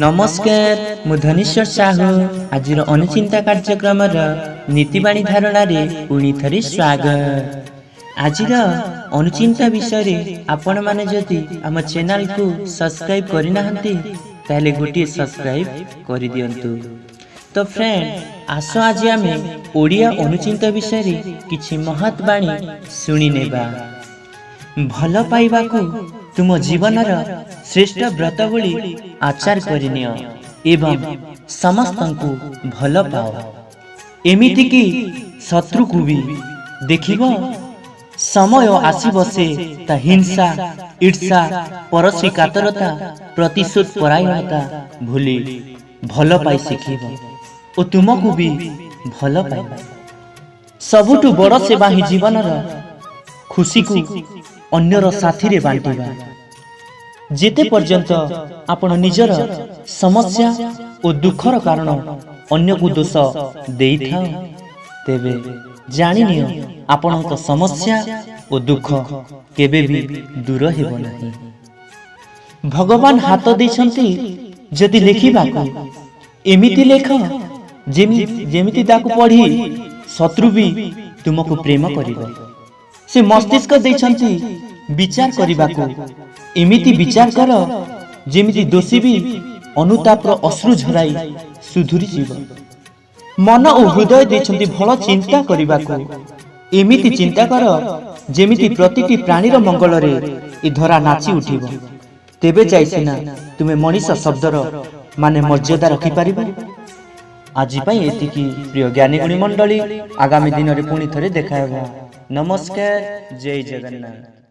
ନମସ୍କାର, ମୁଁ ଧନେଶ୍ୱର ସାହୁ। ଆଜିର ଅନୁଚିନ୍ତା କାର୍ଯ୍ୟକ୍ରମର ନୀତିବାଣୀ ଧାରଣାରେ ପୁଣି ଥରେ ସ୍ୱାଗତ। ଆଜିର ଅନୁଚିନ୍ତା ବିଷୟରେ ଆପଣମାନେ ଯଦି ଆମ ଚ୍ୟାନେଲକୁ ସବସ୍କ୍ରାଇବ୍ କରିନାହାନ୍ତି, ତାହେଲେ ଗୋଟିଏ ସବସ୍କ୍ରାଇବ୍ କରିଦିଅନ୍ତୁ। ତ ଫ୍ରେଣ୍ଡ, ଆସ ଆଜି ଆମେ ଓଡ଼ିଆ ଅନୁଚିନ୍ତା ବିଷୟରେ କିଛି ମହତ୍ ବାଣୀ ଶୁଣିନେବା। ଭଲ ପାଇବାକୁ ତୁମ ଜୀବନର ଶ୍ରେଷ୍ଠ ବ୍ରତ ବୋଲି ଆଚାର କରିନିଅ ଏବଂ ସମସ୍ତଙ୍କୁ ଭଲ ପାଅ, ଏମିତିକି ଶତ୍ରୁକୁ ବି। ଦେଖିବ, ସମୟ ଆସିବ, ସେ ତା ହିଂସା, ଈର୍ଷା, ପରଶ୍ରୀକାତରତା, ପ୍ରତିଶୋଧ ପରାୟଣତା ଭୁଲି ଭଲ ପାଇ ଶିଖିବ ଓ ତୁମକୁ ବି ଭଲ ପାଇବ। ସବୁଠୁ ବଡ଼ ସେବା ହିଁ ଜୀବନର ଖୁସିକୁ ଅନ୍ୟର ସାଥିରେ ବାଣ୍ଟିବା। ଯେତେ ପର୍ଯ୍ୟନ୍ତ ଆପଣ ନିଜର ସମସ୍ୟା ଓ ଦୁଃଖର କାରଣ ଅନ୍ୟକୁ ଦୋଷ ଦେଇଥାଅ, ତେବେ ଜାଣିନିଅ ଆପଣଙ୍କ ସମସ୍ୟା ଓ ଦୁଃଖ କେବେ ବି ଦୂର ହେବ ନାହିଁ। ଭଗବାନ ହାତ ଦେଇଛନ୍ତି ଯଦି ଲେଖିବାକୁ, ଏମିତି ଲେଖ ଯେମିତି ତାକୁ ପଢ଼ି ଶତ୍ରୁ ବି ତୁମକୁ ପ୍ରେମ କରିବ। ସେ ମସ୍ତିଷ୍କ ଦେଇଛନ୍ତି ବିଚାର କରିବାକୁ, ଏମିତି ବିଚାର କର ଯେମିତି ଦୋଷୀ ବି ଅନୁତାପର ଅଶ୍ରୁ ଝରାଇ ସୁଧୁରି ଯିବ। ମନ ଓ ହୃଦୟ ଦେଇଛନ୍ତି ଭଲ ଚିନ୍ତା କରିବାକୁ, ଏମିତି ଚିନ୍ତା କର ଯେମିତି ପ୍ରତିଟି ପ୍ରାଣୀର ମଙ୍ଗଳରେ ଏ ଧରା ନାଚି ଉଠିବ। ତେବେ ଯାଇ ସିନା ତୁମେ ମଣିଷ ଶବ୍ଦର ମାନେ ମର୍ଯ୍ୟାଦା ରଖିପାରିବ। ଆଜି ପାଇଁ ଏତିକି, ପ୍ରିୟ ଜ୍ଞାନୀଗୁଣୀ ମଣ୍ଡଳୀ। ଆଗାମୀ ଦିନରେ ପୁଣି ଥରେ ଦେଖା ହେବ। ନମସ୍କାର, ଜୟ ଜଗନ୍ନାଥ।